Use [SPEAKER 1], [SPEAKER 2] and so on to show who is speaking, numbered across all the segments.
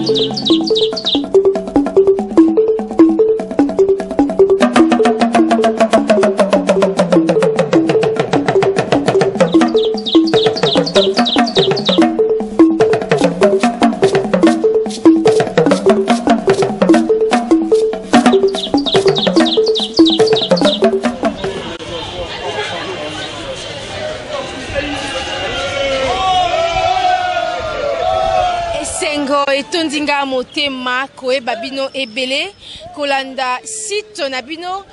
[SPEAKER 1] Esengo etondi nga motema koyeba bino ebele kolanda site na bino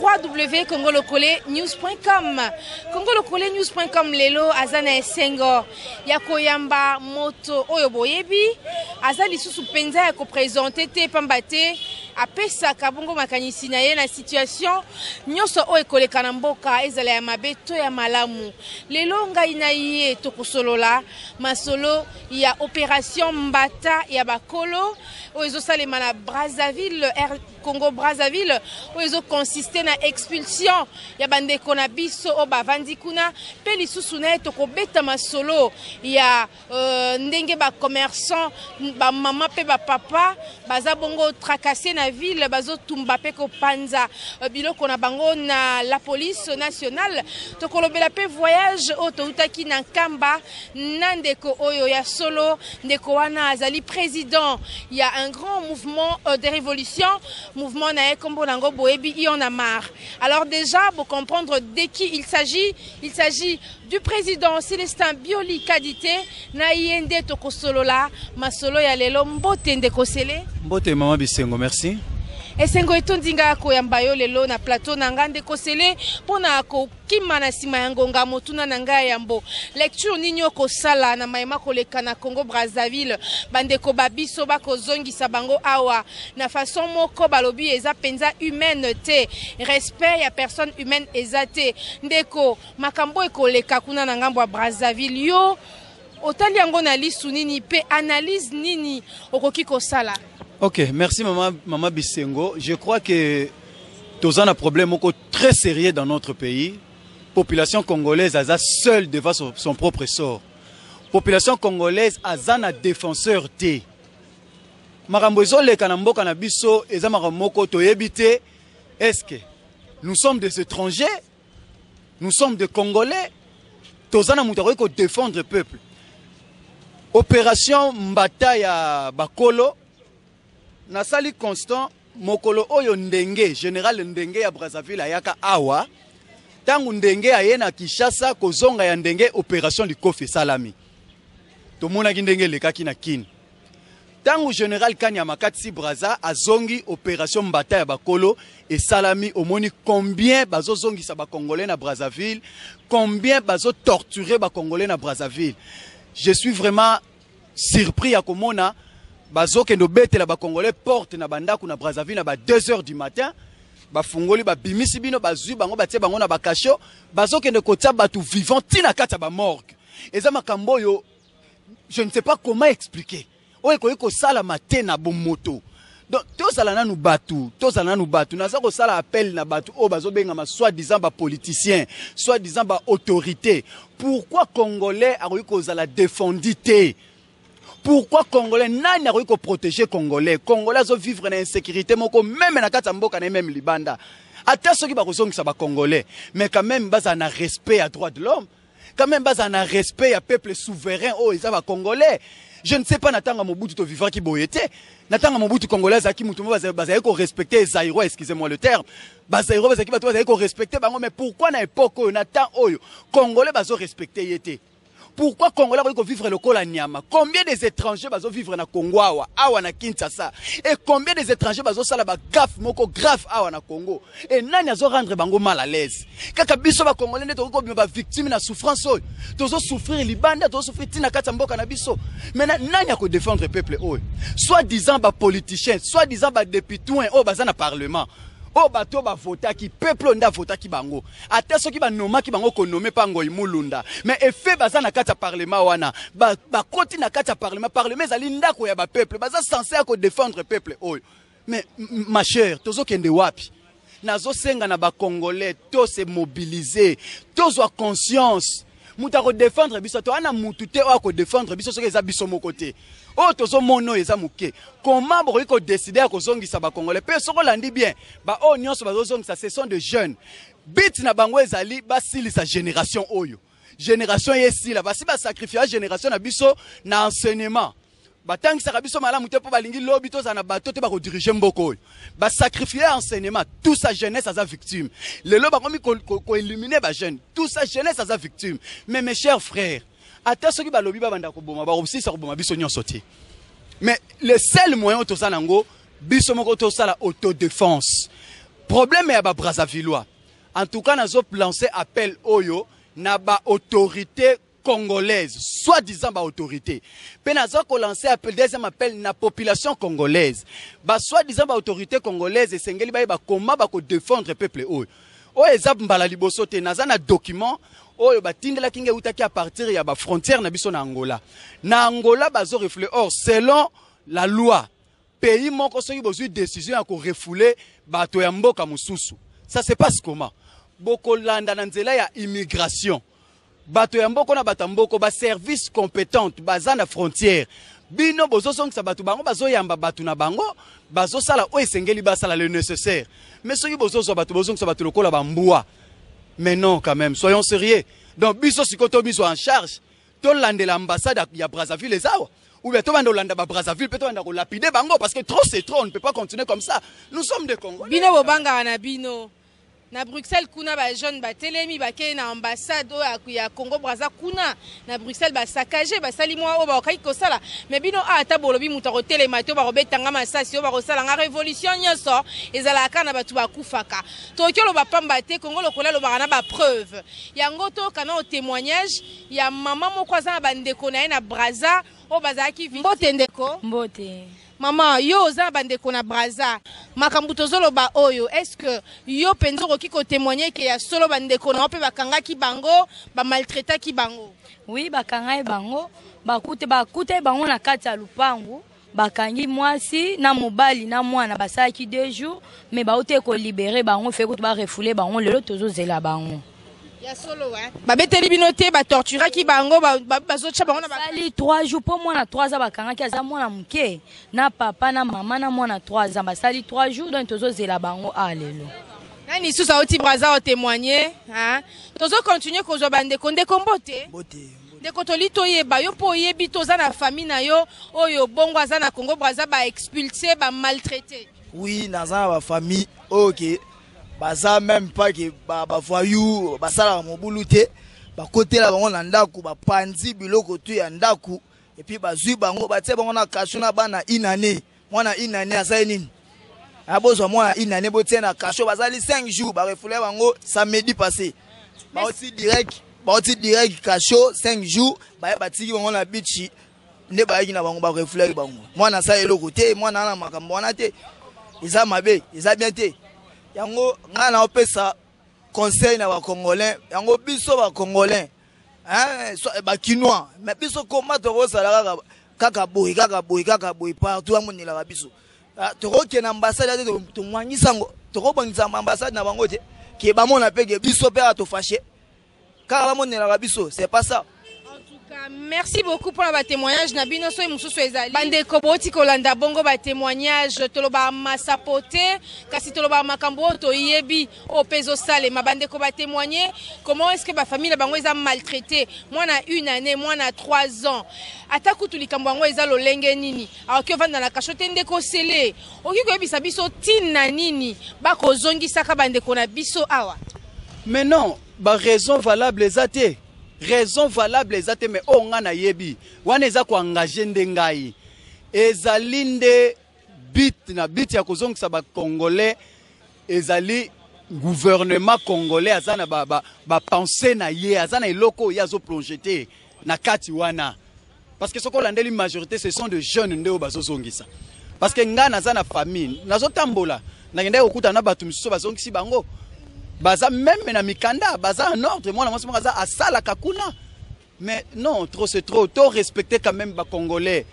[SPEAKER 1] www.congolokolenews.com. Congolokolenews.com lelo aza na esengo ya koyamba moto oyo boyebi aza lisusu mpenza ya kopresente te, pamba te apesaka bongo makanisi na ye na situation nyonso oyo ekoleka na mboka, ezala ya mabe to ya malamu. Lelo ngai na ye tokosolola masolo ya opération Mbata ya bakolo oyo ezosalema na Brazzaville, Congo Brazzaville, oyo ezoconsiste na expulsion ya bandeko na biso oyo bavandi kuna. Mpe lisusu na ye tokobeta masolo ya ndenge bacommerçant, bamama mpe bapapa baza bongo tracasse na ville, bazotumba mpe kopanza biloko na bango na la police nationale. Tokolobela mpe voyage oyo toutaki na Nkamba na ndeko oyo ya solo. Ndeko wana azali président ya un grand mouvement de révolution, mouvement na ye kombo nango boyebi, Y en a marre. Alors déjà pour comprendre de qui il s'agit, il s'agit du président Célestin Bioli Kadite. Na ye nde tokosolola masolo ya lelo. Mbote ndeko Sele.
[SPEAKER 2] Mbote mama Bisengo, merci.
[SPEAKER 1] Esengo etondi nga koyamba yo lelo na plateau na nga, ndeko Sele. Mpona kokima na nsima ya ngonga, motuna na ngai ya yambo: lecture nini okosala na mayema koleka na Congo Brazzaville? Bandeko babiso bakozongisa bango awa na façon moko balobi eza mpenza humaine te, respect ya personne humaine eza te. Ndeko, makambo ekoleka kuna na ngambo ya Brazzaville, yo otali yango na lisu nini mpe analyse nini okoki kosala?
[SPEAKER 2] Ok, merci mama, mama Bisengo. Je crois que toza na problème moko très sérieux dans notre pays. Population congolaise aza seule devant son propre sort. Population congolaise aza na défenseur te. Makambo ezoleka na mboka na biso eza makambo moko toyebi te. Est-ce que nous sommes des étrangers? Nous sommes des Congolais? Toza na moto akoki kodéfendre peuple? Opération Mbata ya bakolo, nasali constant mokolo oyo ndenge général Ndenge ya Brazzaville ayaka awa. Ntango Ndenge aye na Kinshasa, kozonga ya Ndenge, opération Likofi esalami. Tomonaki ndenge elekaki na Kini. Ntango général Kanyama akatisi Braza, azongi, opération Mbata ya bakolo esalami. Omoni combien bazozongisa Bacongolais na Brazzaville, combien bazotorture Bacongolais na Brazzaville. Je suis vraiment surpris ya komona bazokende obetela Bacongolais porte na bandako na Brazzaville na ba 2 heures du matin. Bafungoli, babimisi bino, bazwi bango, batie bango na bacachot, bazokende kotia bato vivant ntina kati ya bamorgue. Eza makambo oyo je ne sais pas comment expliquer, oyo ekoki kosalama te na bomoto. Donc tozala nanu bato, tozala nanu bato. Naza kosala appel na bato oyo bazobengama soi-disant bapoliticien, soi-disant baautorité. Pourquoi Congolais akoki kozala défendu te? Pourquoi Congolais, nani akoki koprotéger Congolais? Congolais azovivre na insécurité moko même na kati ya mboka na ye, même libanda. Ata soki bakozongisa Bacongolais, mais quand même bazala na respect ya droit de l'homme, quand même bazala na respect ya peuple souverain oyo eza Bacongolais. Je ne sais pas, na ntango ya Mobutu tovivraki boye te. Na ntango ya Mobutu, Congolais azalaki mutu mo bazalaki korespecte. Zaïrois, excusez-moi le terme, Bazaïrois bazalaki bato bazalaki korespecte bango. Mais pourquoi na époque oyo, na temps oyo, Congolais bazorespecte ye te? Pourquoi Congolais akoki kovivre lokola nyama? Combien des étrangers bazovivre na Congo awa, awa na Kinshasa? Et combien des étrangers bazosala bagaffe moko grave awa na Congo? Et nani azorendre bango mal à l'aise? Kaka biso Bacongolais nde tokoki kobima bavictime na souffrance oyo tozosouffrir libanda, tozosouffrir ntina kati ya mboka na biso. Maintenant nani akodéfendre peuple oyo? Soit disant bapoliticien, soit disant badéputé oyo baza na parlement, oyo bato oyo bavotaki, peuple oyo nde avotaki bango. Ata soki banomaki bango, konome mpa Ngoi Mulunda, mais efe baza na kati ya parlement wana, bakoti na kati ya parlement. Parlement ezali ndako ya bapeuple, baza censé ya kodéfendre peuple oyo. Mais ma chère, tozokende wapi? Nazosenga na Bacongolais to se mobiliser, tozwa conscience. Moto akodefendre biso, toa na mutu te oyo akodefendre biso soki eza biso moko te. Oyo tozomona oyo eza moke. Comment bokoki kodécider ya kozongisa Bacongolais? Mpe soki olandi bien, baoyo nyonso bazozongisa, ce sont de jeunes. But na bango ezali basilisa génération oyo, génération ye esila. Basi basacrifier génération na biso na enseignement. Batangisaka biso malamu te mpo balingi lobi tozala na bato te bakodiriger mboka oyo. Basacrifier enseignement, tout sa jeunesse aza victime. Lelo bakomi koéliminer bajeune, tout sa jeunesse aza victime. Mais mes chers frères, ata soki balobi babanda koboma, bakosilisa koboma biso nyonso te. Mais le seul moyen oyo toza nango, biso moko tosala autodéfense. Problème ya Babrazzavillois, en tout cas nazolancer appel oyo na baautorité congolaise, soi-disant baautorité, mpe naza kolancer appel, deuxième appel na population congolaise. Basoi-disant baautorité congolaise esengeli bayeba koma bakodéfendre peuple oyo. Oyo eza mbala liboso te. Naza na document oyo batindelaki ngai, eutaki à partir ya bafrontière na biso na Angola. Na Angola bazorefouler. Or selon la loi, pays moko soki bozwi décision ya korefouler bato ya mboka mosusu, ça se passe comment? Bokolanda na nzela ya immigration, bato ya mboka na bato ya mboka, baservice compétente baza na frontière. Bino bozozongisa bato, bango bazoyamba bato na bango, bazosala oyo esengeli basala, le nécessaire. Mais soki bozozwa bato, bozongisa bato lokola bambwa, mais non, quand même, soyons sérieux. Donc biso sikoyo tobizwa en charge, tolandela ambassade ya Brazzaville eza awa, ou bien tobanda kolanda Babrazzaville mpe tobanda kolapider bango, parce que trop c'est trop, on ne peut pas continuer comme ça. Nous sommes des Congolais.
[SPEAKER 1] Bino bobangaka na bino na Bruxelles kuna, bajeune batelemi, bakei na ambassade oyo ya Congo Braza kuna na Bruxelles, basaccager, basali mwa oyo bakokaki kosala. Mais bino a ata bolobi moto akotelema te, oyo bakobetanga masasi, oyo bakosalanga révolution nyonso, ezalaka kaka na bato bakufaka. Tokoki oloba pamba te. Kongo lokola alobaka na bapreuve yango. Toyoka na témoignage ya mama moko aza na bandeko na ye na Braza oyo bazalaki. Mbote, ndeko.
[SPEAKER 3] Mbote.
[SPEAKER 1] Mama, yo oza na bandeko na Braza. Makambo tozoloba oyo, est ce que yo mpenza okoki kotémoigner ke ya solo bandeko na yo mpe bakangaki bango, bamaltraitaki bango?
[SPEAKER 3] Oui, bakangai bango, bakute bakute bango na kati ya lupangu. Bakangi mwasi na mobali na mwana, basalaki 2 jours, mais bauti kolibérer bango. Fe kutu barefouler bango, lelo tozozela bango.
[SPEAKER 1] Ya solo, babeteli bino te, batorturaki bango, bazotya bango na
[SPEAKER 3] basali 3 jours mpo mwana 3 ans bakangaki, aza mwana moke, na papa na mama na mwana 3 ans, basali 3 jours. Donc tozozela bango a lelo.
[SPEAKER 1] Nani lisusu auti Braza otémoigner? Tozocontinuer kozwa bandeko. Ndeko, mbote.
[SPEAKER 4] Mbote.
[SPEAKER 1] Ndeko, toli toyeba yo mpo oyebi, toza na famille na yo oyo bongo aza na Congo Braza, baexpulser, bamaltraiter.
[SPEAKER 4] Oui, naza na bafamille oyo ke baza même pas ke bavoyou, basalaka mobulu te. Bakotela bango na ndako, bapanzi biloko tu ya ndako, et puis bazwi bango, batie bango na cachot na bana une année. Mwana une année asali nini? Abozwa mwana une année, botie na cachot, bazali 5 jours. Barefouler bango samedi passé, bauti direct cachot 5 jours. Baye batiki bango na beach nde bayaki na bango, barefouler bango. Mwana asali eloko te, mwana ana makambo wana te. Eza mabe, eza bien te. Yango ngai naopesa conseil na Bacongolais. Yango biso Bacongolais, Bakinois, mais biso koma tokozala kaka kaka boye, kaka boye, kaka boye partout. Amonelaka biso, tokokende ambassade te, tomwangisa yango, tokobongisa ambassade na bango te ke bamona mpe ke biso mpe kaka tofâcher, kaka bamonelaka biso. C'est pas ça.
[SPEAKER 1] Merci beaucoup mpona batémoignage na bino. Soki mosusu ezali, bandeko bouti kolanda bongo batémoignage. Tolobaka masapo te, kasi tolobaka makambo oyo toyebi, oyo mpe ezosalema. Bandeko batémoigner comment est ce que bafamille na bango eza maltraité, mwana une année, mwana 3 ans. Ata kutu likambo yango eza lolenge nini, akoki ovanda na cachot te. Ndeko Sele, okoki koyebisa biso ntina nini bakozongisaka bandeko na biso awa?
[SPEAKER 2] Mais non, baraison valable eza te, raison valable eza te. Mais oyo ngai nayebi wana eza koengager nde ngai, ezali nde but na but ya kozongisa Bacongolais. Ezali gouvernement congolais aza na bapensée ba, ba na ye, aza na eloko oyo ye azoplonge te na kati wana, parce que soki olandeli majorité, ce sont de jeunes nde oyo bazozongisa. Parce que ngai naza na famille, nazotambola, nakendaki kokutana na bato misusu bazongisi bango, baza même na mikanda, baza en ordre. Mwana mwasi moko aza asalaka kuna. Mais non, trop c'est trop. To respecter quand même Bacongolais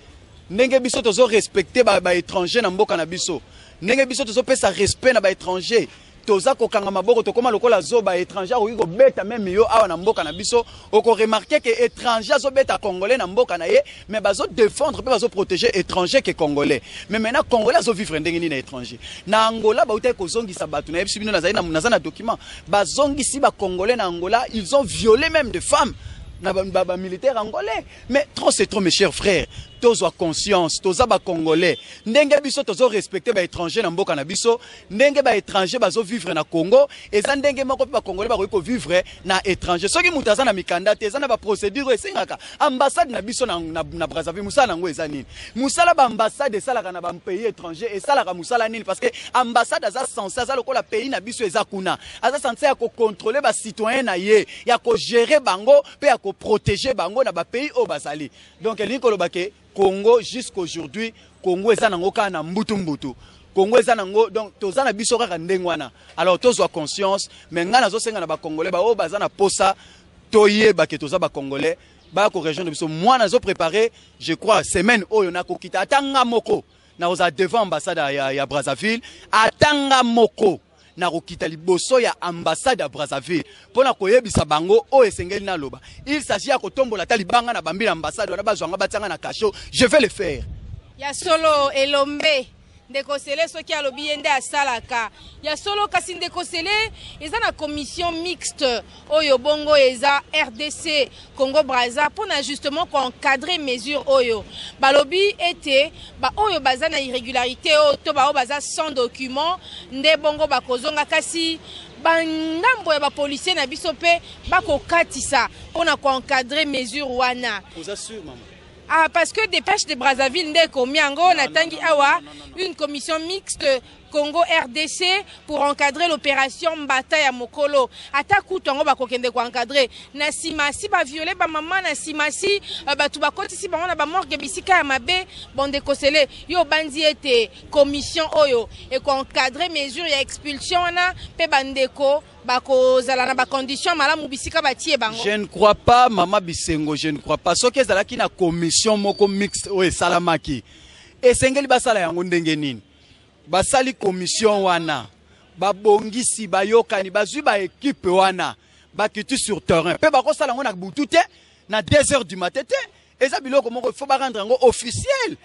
[SPEAKER 2] ndenge biso tozo respecter baétranger ba na mboka na biso, ndenge biso tozopesa respect na baétranger. Toza kokanga maboko, tokóma lokola zoba. Étranger akoki kobeta même yo awa na mboka na biso. Okoremarquer ke étranger azobeta Congolais na mboka na ye, mais bazodéfendre mpe bazoprotéger étranger ke Congolais. Mais maintenant, Congolais azovivre ndenge nini na étranger? Na Angola, bautaki kozongisa bato. Nayebisi bino, nazali naza na document. Bazongisi Bacongolais na Angola, ils ont violé même des femmes na bamilitaire ba angolais. Mais trop, c'est trop, mes chers frères. Tozwa conscience, toza Bacongolais. Ndenge biso tozorespecte baétranger na mboka na biso, ndenge baétranger bazovivre na Congo, eza ndenge moko mpe Bacongolais bakoki kovivre na étranger. Soki moto aza na mikanda te, eza na baprocédure oyo esengaka. Ambassade na biso na Brazzaville, mosala yango eza nini? Mosala baambassade esalaka na bapays étranger, esalaka mosala nini? Parce que ambassade aza censé, aza lokola pays na biso eza kuna, aza censé ya kocontrôler bacitoyen na ye, ya kogérer bango mpe ya koprotéger bango na bapays oyo bazali. Donc elingi koloba ke Congo, jusqu'aujourd'hui, Congo eza nango kaka na mbutu-mbutu. Congo eza nango, donc toza na biso kaka ndenge wana. Alors tozwa conscience. Mais ngai nazosenga na Bacongolais baoyo baza na posa toyeba ke toza Bacongolais, baya korejoindre biso. Mwana azoprépare, je crois semaine oyo nakokita ata nga moko, nakozala devant ambassade ya Brazzaville. Ata nga moko nakokita liboso ya ambassade ya Brazzaville mpo na koyebisa bango oyo esengeli naloba. Il s'agit ya kotombola ata libanga na bambi na ambassade wana, bazwanga batianga na cachot, je vais le faire.
[SPEAKER 1] Ya solo, elombe ndeko Sele, soki alobi, ye nde asalaka ya solo. Kasi ndeko Sele, eza na commission mixte oyo bongo eza RDC Congo Braza mpona justement koencadrer mesure oyo. Balobi ete baoyo baza na irrégularité oyo to baoyo baza sans document nde bongo bakozonga, kasi bandambo ya bapolicier na biso mpe bakokatisa mpona koencadrer mesure wana.
[SPEAKER 2] Oza sûr, mama?
[SPEAKER 1] Ah, parce que Dépêche de Brazzaville nde ekomi yango. Natangi awa: une commission mixte Congo RDC pour encadrer l'opération Mbata ya mokolo. Ata kutu yango bakokende koencadrer na nsima si baviole bamama, na nsima si bato bakotisi bango na bamorgue, bisika ya mabe. Bondeko Sele, yo obandi ete commission oyo ekoencadrer mesure ya expulsion wana mpe bandeko bakozala na bacondition malamu bisika batie bango?
[SPEAKER 2] Je ne crois pas, mama Bisengo, je ne crois pas. Soki ezalaki na commission moko mixte oyo esalamaki, esengeli basala yango ndenge nini? Basali commission wana, babongisi, bayokani, bazwi baéquipe wana, bakiti sur terrain mpe bakosala yango na butu te, na 2 heures du matin te. Eza biloko moko, il faut barendre yango officiel,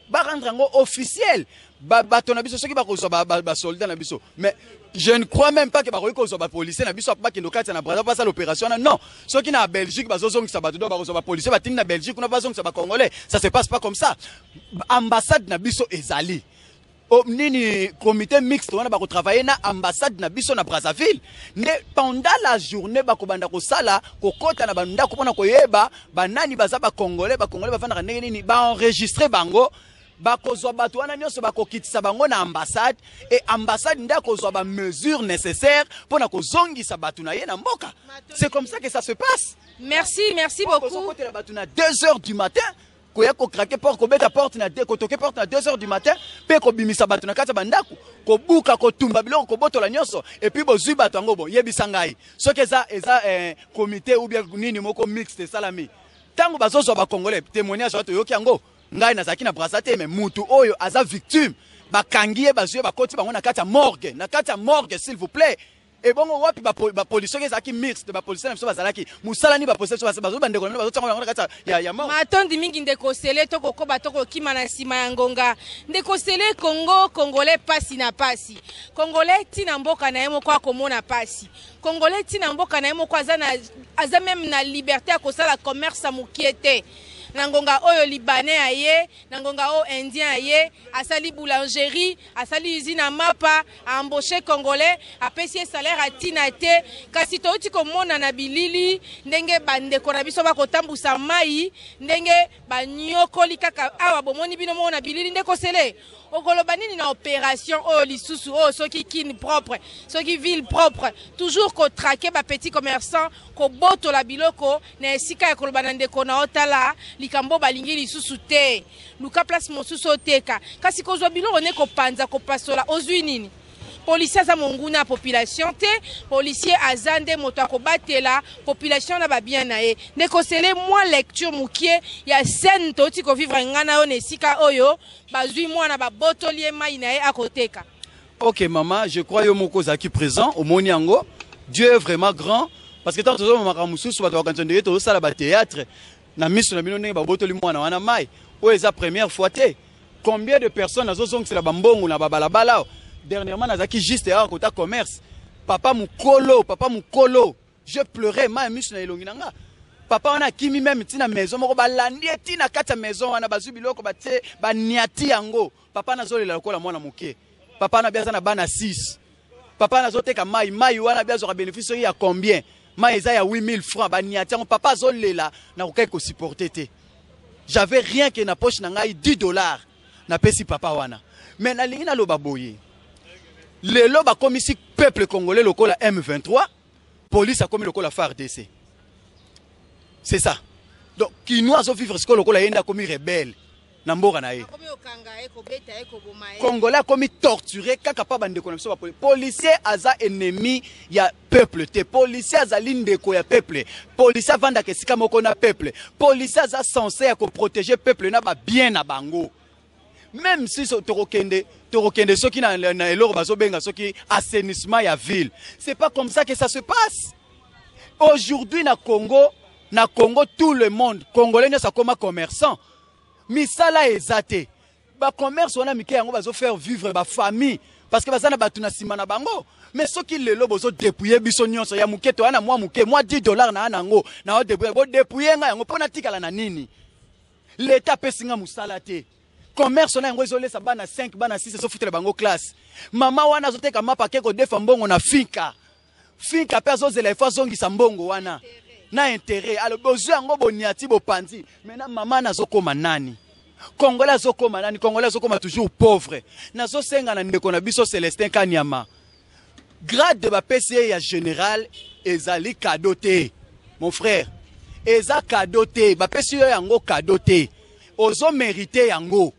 [SPEAKER 2] barendre yango officiel. Bato na biso, soki bakozwa basoldat na biso, mais je ne crois même pas ke bakoki kozwa bapolicier na biso bakende okati na Braza basala opération wana. Non, soki na Belgique bazozongisa bato, donc bakozwa bapolicier batindi na Belgique kuna bazongisa Bacongolais? Ça se passe pas comme ça. Ambassade na biso ezali o, nini, comité mixte wana bakotravaille na ambassade na biso na Brazzaville nde pendant la journée bakobanda kosala, kokɔta na bandako mpona koyeba banani baza Bacongolais, Bacongolais bafandaka ndenge nini, baenregistre bango. Bakozwa bato wana nyonso, bakokitisa bango na ambassade e ambassade nde akozwa bamesure nécessaire mpona kozongisa bato na ye na mboka. C'est comme ça que ça se passe.
[SPEAKER 1] Merci, merci beaucoup.
[SPEAKER 2] Kozokotela bato na 2 heures du matin, koya kocraquer porte, kobeta porte na kotoke porte na 2 heures du matin mpe kobimisa bato na kati ya bandako, kobuka, kotumba biloko, kobotola nyonso, et puis bozwi bato yango. Bon, yebisa ngai, soki eza comité ou bien nini moko mixte esalami, ntango bazozwa Bacongolais, témoignage wana toyoki yango. Ngai nazalaki na Braza te, mais mutu oyo aza victime, bakangi ye, bazwi ye, bakoti bango na kati ya morgue, na kati ya morgue, s'il vous plaît. Ebongo wapi bapolisi? Soki ezalaki mixte, bapolisi na biso bazalaki mosala nini? Bapolisi biso bazo bandeko na bino bazotiango yango na kati ya morgue.
[SPEAKER 1] Matondi mingi, ndeko Sele. Tokokoba, tokokima na nsima ya ngonga. Ndeko Sele, Congo, Congolais pasi na pasi. Congolais ntina mboka na ye moko akomona pasi. Congolais ntina mboka na ye moko aza, na, aza même na liberté ya kosala commerce ya mokie te. Na ngonga oyo Libanais aye, na ngonga oyo Indien aye, asali boulangerie, asali usine ya mapa, aembauche Congolais, apesi ye salaire atina te. Kasi touti komona na bilili ndenge bandeko na biso bakotambusa mai, ndenge banyokoli kaka awa. Bomoni bino moko na bilili. Ndeko Sele, okoloba nini na opération oyo lisusu oyo, soki Kin propre, soki ville propre, toujours kotraquer bapetit commerçant, kobotola biloko, na esika ya koloba na ndeko na otala likambo balingi lisusu te, luka place mosusu oteka, kasi kozwa biloko nde kopanza, kopasola, ozwi nini? Policier aza monguna ya population te. Policier aza nde moto akobatela population na babien na ye. Ndeko Sele, mwa lecture mokie ya scène touti kovivre ngai na yo na esika oyo bazwi mwana, babotoli ye mai na ye akoteka.
[SPEAKER 2] Ok mama, je crois yo moko ozalaki présent, omoni yango. Dieu est vraiment grand parce que tant tozomona makambo mosusu, bato bakanisa ndenge tozosala bathéâtre na miso na bino, ndenge babotoli mwana wana mai. Oyo eza première fois te. Combien de personnes azozongisela bambongo na babalabala awa? Dernièrement, nazalaki juste awa kota commerce, papa mokolo, papa mokolo, je pleurais, mai miso na elongi na nga. Papa wana akimi même ntina maison moko, balandi ye ntina kati ya maison wana, bazwi biloko, batie, baniati yango. Papa nazolela lokola mwana moke. Papa na bi aza na bana 6. Papa nazoteka mai, mai wana bi azwaka bénéfice soki ya combien. Mai eza ya 8000 francs, baniati yango. Papa azolela, nakokaki kosupporter te. J'avais rien que na poche na ngai, 10 $, napesi papa wana. Mais nalingi naloba boye: lelo bakomisi peuple congolais lokola M23, police akomi lokola FARDC, c'est ça. Donc kinois azovivre sikoyo lokola ye nde akomi rebelle na mboka na ye.
[SPEAKER 1] Akomi kokanga ye, kobeta ye, koboma ye.
[SPEAKER 2] Congolais akomi torturé kaka mpa bandeko na biso bapolicier. Policier aza ennemi ya peuple te. Policier azali ndeko ya peuple. Policier avandaka esika moko na peuple. Policier aza censé ya koprotéger peuple na babien na bango. Même si tokokende soki na eloko bazobenga soki assainissement ya ville, c'est pas comme ça que ça se passe aujourd'hui na Congo. Na Congo, tout le monde, congolais nyonso akoma commerçant. Misala eza te. Bacommerce wana mike yango bazofaire vivre bafamille parce que baza na bato na nsima na bango. Mais soki lelo bozodépouiller biso nyonso ya moke, toya na mwa moke, mwa 10 $ na ya nango na odépouiller, bodépouiller ngai yango mpo natikala na nini? Leta apesi nga mosala te. Commerce na yango ezolesa bana 5, bana 6, ezofutela bango classe. Mama wana azoteka mapa, ake kodefa mbongo na finka finka mpe azozela efo azongisa mbongo wana na intérêt. Alors bozwi yango, boniati, bopanzi. Maintenant mama nazokóma nani? Congolais azokóma nani? Congolais azokóma toujours pauvre. Nazosenga na ndeko na biso Célestin Kanyama, grade bapesi ye ya général ezali cadeau te. Mon frère, eza cadeau te. Bapesi yo yango cadeau te. Ozomérite yango,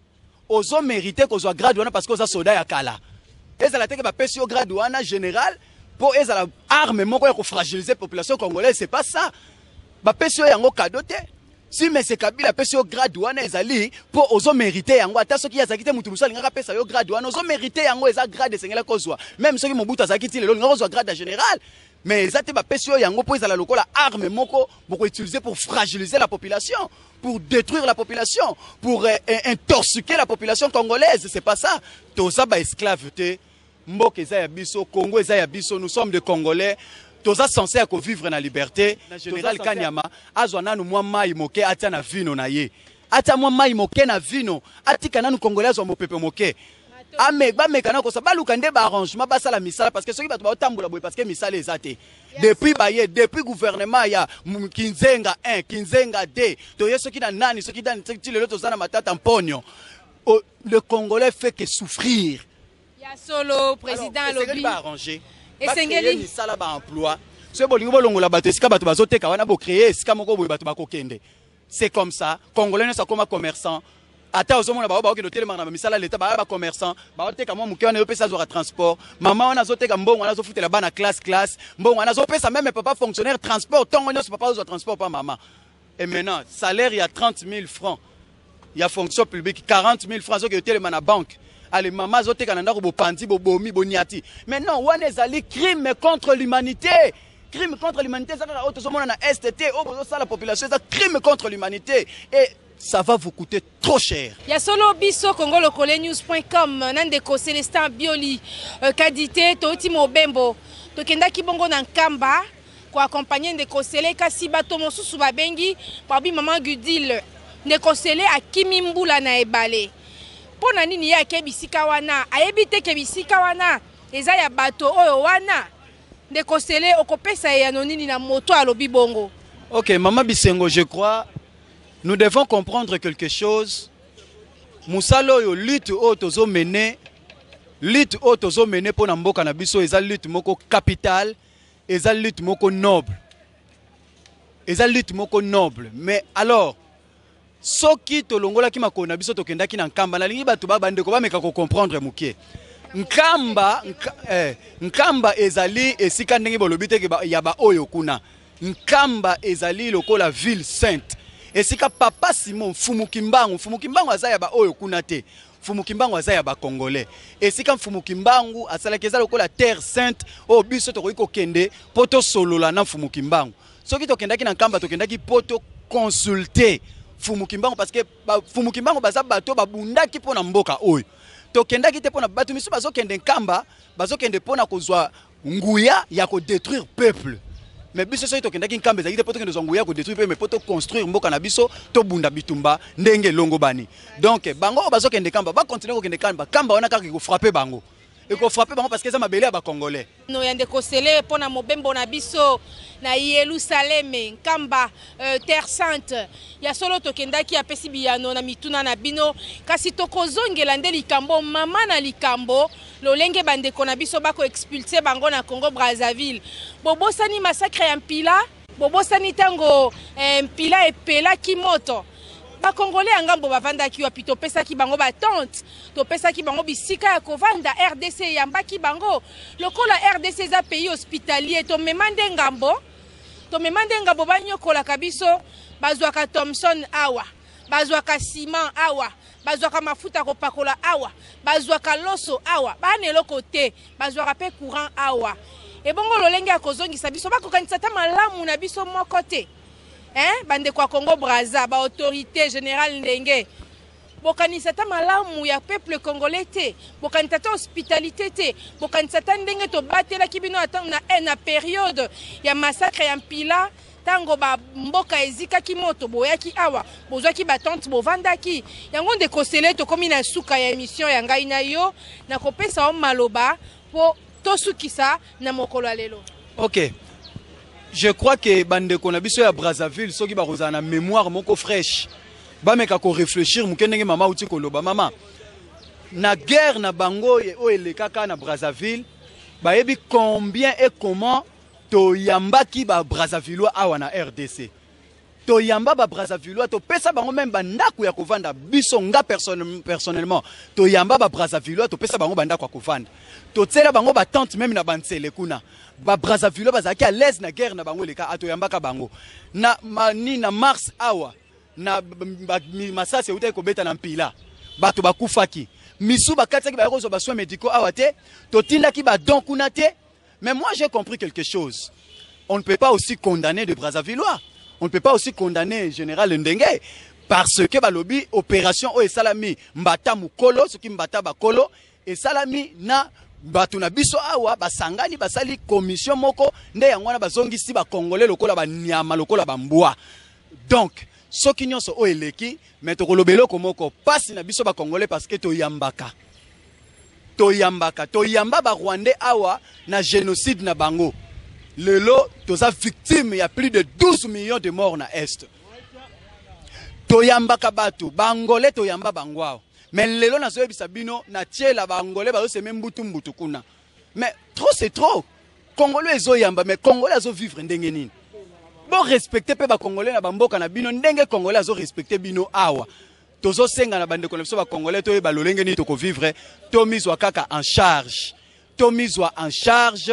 [SPEAKER 2] ozomérite kozwa grade wana parce que oza soda ya kala. Ezala te ke bapesi yo grade wana général mpo ezala arme moko ya kofragiliser population congolaise. C'est pas ça. Bapesi yo yango cadeau te. Si mese Kabila apesi yo grade wana, ezali mpo ozomérite yango. Ata soki ye azalaki te, motu mosusu alingaka apesa yo grade wana. Ozomérite yango, eza grade esengelaki kozwa. Même soki Mobutu azalaki ti lelo, olingaka kozwa grade ya général. Mais eza te bapesi yo yango mpo ezala lokola arme moko bokoutiliser pour fragiliser la population, pour détruire la population, pour intoxiquer la population congolaise. C'est pas ça. Toza baesclave te. Mboka eza ya biso, Congo eza ya biso. Nous sommes des Congolais, toza censé ya kovivre na liberté. Na général Kanyama, azwa nanu mwa mai moke, atia na vino na ye, atia mwa mai moke na vino, atika nanu congolais azwa mopepe moke. Ame bameka na kosa, baluka nde baarrangement, basala misala, parce que soki bato baotambola boye, parce que misala eza te. Depuis baye, depuis gouvernement ya Kinzenga 1, Kinzenga 2, toye soki na nani, soki nani, ti lelo toza na Matata Mponio. Le Congolais fait que souffrir.
[SPEAKER 1] Ya solo, président alobi.
[SPEAKER 2] Baarranger, esengeli misala, baemploi. Soki bolingi bolongola bato esika bato bazoteka wana, bocréer esika moko boye bato bakokende. C'est comme ça. Congolais nyonso akoma commerçant. Ata ozomona bao baokende otelemaka na bamisala leta, baya bacommerçant, baoteka mwa moke wana, ezopesa, azwaka transport. Mama wana azoteka, mbongo wana azofutela bana classe, mbongo wana azopesa même papa fonctionnaire transport. Ntongo nyonso papa azozwa transport pa mama. Et maintenant salaire ya 30 000 francs ya fonction publique, 40 000 francs, soki otelema na banque. Ale mama azoteka na ndako, bopandi, bobomi, boniati. Mais non, wana ezali crime contre l'humanité. Crime contre l'humanité eza kaka oyo tozomona na Est te. Oyo bozosala population eza crime contre l'humanité et ça va vous coûter trop cher.
[SPEAKER 1] Ya solo, biso congo lokole news.com na ndeko Célestin Bioli Kadite, touti mobembo, tokendaki bongo na Nkamba koaccompagner ndeko Sele. Kasi bato mosusu babengi, babi: "Mama Gudile, ndeko Sele akimi mbula na ebale. Mpo na nini ye ake bisika wana? Ayebi te ke bisika wana eza ya bato oyo wana?" Ndeko Sele, okopesa eyano nini na moto alobi bongo?
[SPEAKER 2] Ok, mama Bisengo, je crois nous devons comprendre quelque chose. Mosala oyo, lutte oyo tozomene, lutte oyo tozomene mpo na mboka na biso, eza lutte moko capitale, eza lutte moko noble, eza lutte moko noble. Mais alors soki tolongolaki makolo na biso, tokendaki na Nkamba, nalingi bato bandeko bameka kocomprendre moke. Nkamba Nkamba ezali esika ndenge bolobi te ya baoyo kuna. Nkamba ezali lokola ville sainte. Esika papa Simon Mfumu Kimbangu, Mfumu Kimbangu aza ya ba oyo kuna te. Mfumu Kimbangu aza ya ba Congolais. Esika Mfumu Kimbangu asalaki eza lokola terre sainte oyo biso tokoki kokende mpo tosolola na Mfumu Kimbangu. Soki tokendaki na Nkamba, tokendaki mpo to consulter Mfumu Kimbangu parce que ba Mfumu Kimbangu baza bato babundaki mpo na mboka oyo. Tokendaki te mpo na bato misusu bazokende Nkamba, bazokende mpo na kozwa nguya ya ko détruire peuple. Mais biso soki tokendaki Nkamba ezalaki te mpo tokende kozwa nguya ya ko détruire peuple, mais mpo to construire mboka na biso, tobunda bitumba ndenge elongo bani. Donc bango oyo bazokende Nkamba, ba continuer kokende Nkamba, Nkamba wana kaka ekofrappe bango. Ekofrappe bango parce que eza mabele ya ba Congolais.
[SPEAKER 1] No ya ndeko Sele mpo na mobembo na biso na Yelusaleme, Nkamba, Terre Sainte. Ya solo tokendaki, apesi biyano na mituna na bino, kasi tokozongela nde likambo mama na likambo, lolenge bandeko na biso bako expulser bango na Congo Brazzaville. Bobosani massacre ya Mpila? Bobosani tango Mpila epelaki moto? Ba Congolais ya ngambo bavandaki wapi? Topesaki bango ba tentes, topesaki bango bisika ya kovanda, RDC eyambaki bango. Lokola RDC eza pays hospitalier, tomema nde ngambo, tomema nde ngambo banyokolaka biso, bazwaka Thomson awa, bazwaka ciment awa, bazwaka mafuta ya kopakola awa, bazwaka loso awa, bana eloko te, bazwaka pe courant awa. Ebongo lolenge ya kozongisa biso, bakokanisa ata malamu na biso moko te. Hein, bandeko ya Congo Brazza, ba autorité générale Ndenge, bokanisa ata malamu ya peuple congolais te, bokanisa ata hospitalité te, bokanisa ata ndenge tobatelaki bino ata na période ya massacre ya Mpila, tango ba mboka ezikaki moto, boyaki awa, bozwaki ba tente, bovandaki. Yango ndeko Sele, tokomi na suka ya émission ya ngai na yo, nakopesa yo maloba po tosukisa na mokolo ya lelo.
[SPEAKER 2] Ok. Je crois que bandeko na biso ya Brazzaville soki bakozala na mémoire moko fraîche, bameka ko réfléchir moke ndenge mama auti koloba. Mama, na guerre na bango oyo elekaka na Brazzaville, bayebi combien et comment toyambaki ba Brazzavillois awa na RDC. Toyamba ba Brazzavillois, topesa bango même ba ndako ya kovanda. Biso nga personnellement, toyamba ba Brazzavillois, topesa bango ba ndako ya kovanda. Totiela bango ba tente même na bantsele kuna. Ba Brazzavillois bazalaki à l'aise na guerre na bango eleka, atoyambaka bango. Na mani na mars awa na masasi eutaki kobeta na Mpila, bato bakufaki. Misu bakatisaki baya kozwa ba soins médicaux awa te, totindaki ba don kuna te. Mais moi j'ai compris quelque chose. On ne peut pas aussi condamner de Brazzavillois. On ne peut pas aussi condamner Général Ndenge parce que balobi opération oyo esalami mbata mukolo, soki mbata bakolo esalami na bato na biso awa basangani basali commission moko nde yango wana bazongisi ba Congolais lokola ba nyama lokola ba mbwa. Donc soki nyonso oyo eleki, mais tokoloba eloko moko pasi na biso ba Congolais parce que toyambaka. Toyambaka, toyamba ba Rwandais awa na génocide na bango. Lelo toza victime ya plus de 12 millions de morts na Est. Toyambaka bato, ba Angolais toyamba bango awa. Mais lelo nazoyebisa bino na tiela ba Angolais bazoseme mbutu mbutu kuna. Mais trop c'est trop. Congolais ezoyamba, mais Congolais azo vivre ndenge nini? Bo respecter pe ba Congolais na ba mboka na bino ndenge Congolais azo respecter bino awa. Tozosenga na bandeko na biso ba Congolais toyeba lolenge nini tokovivre, tomizwa kaka en charge. Tomizwa en charge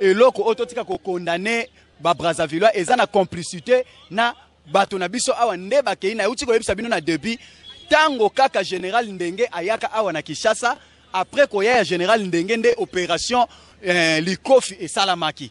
[SPEAKER 2] eloko oyo totika kokondamner ba Brazzavillois eza na complicité na bato na biso awa nde bakei. Na euti koyebisa bino na début, tango kaka Général Ndenge ayaka awa na Kinshasa, après koya ya Général Ndenge nde opération Likofi esalamaki.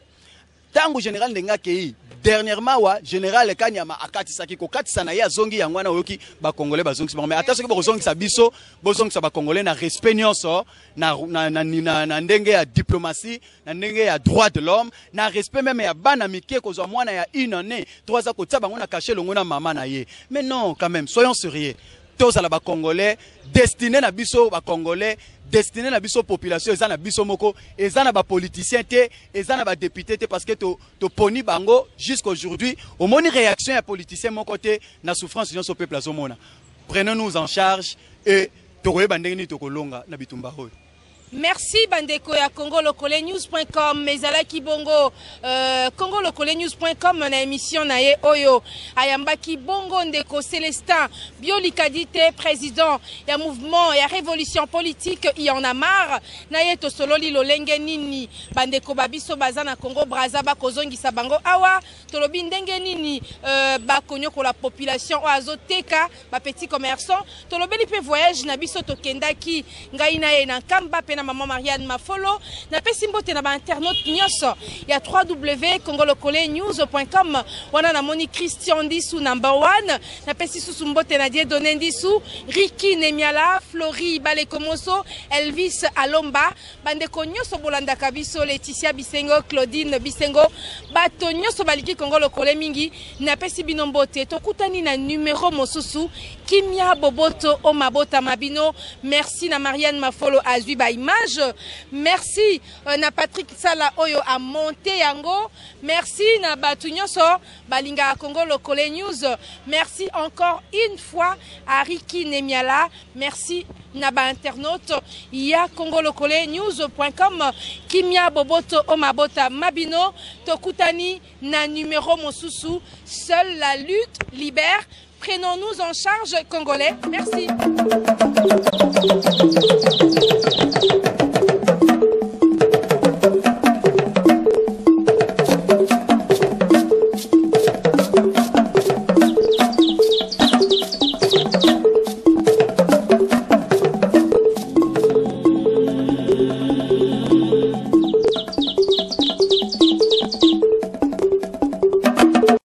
[SPEAKER 2] Tango Général Ndenge akei dernièrement wa Général Kanyama akatisaki kokatisa na ye azongi, yango wana oyoki ba Congolais bazongisi bango. Mais ata soki bokozongisa biso, bozongisa ba Congolais na respect nyonso, na ndenge ya diplomatie, na ndenge ya droit de l'homme, na respect même ya bana mike kozwa mwana ya une année, 3 ans kotia bango na cachet longo na mama na ye. Mais non, quand même, soyons sérieux. Tozala ba Congolais, destiné na biso ba Congolais, destiné na biso population eza na biso moko, eza na ba politiciens te, eza na ba députés te, parce que to poni bango jusqu'aujourd'hui, omoni réaction ya politicien moko te na souffrance nyonso peuple azomona. Prenons-nous en charge et tokoyeba ndenge nini tokolonga na bitumba oyo.
[SPEAKER 1] Merci bandeko ya congolokolenews.com. Ezalaki bongo congolokolenews.com na émission na ye oyo ayambaki bongo ndeko Célestin Biolikadi te, président ya mouvement ya révolution politique Il en a marre. Na ye tosololi lolenge nini bandeko babiso baza na Congo Brazza bakozongisa bango awa. Tolobi ndenge nini bakonyokola population oyo azoteka, bapetit commerçant. Tolobeli mpe voyage na biso tokendaki, ngai na ye na Nkamba mpe na mama Marianne Mafolo. Napesi mbote na bainternaute nyonso ya www.congolokolenews.com. Wana namoni Christian Ndisu number 1. Napesi susu mbote na Dieudonné Ndisu, Riki Nemiala, Flori Balekomoso, Elvis Alomba, bandeko nyonso bolandaka biso, Leticia Bisengo, Claudine Bisengo, bato nyonso baliki Kongo Lokole mingi, napesi bino mbote. Tokutani na numero mosusu. Kimia, boboto o mabota mabino. Merci na Marianne Mafolo azwi ba image. Merci na Patrick Sala oyo a monté yango. Merci na bato nyonso balingaka Congo Lokole News. Merci encore une fois à Ricky Nemiala. Merci na ba internaute ya congolokolenews.com. Kimia, boboto o mabota mabino. Tokutani na numéro mosusu. Seule la lutte libère. Prenons-nous en charge, Congolais. Merci.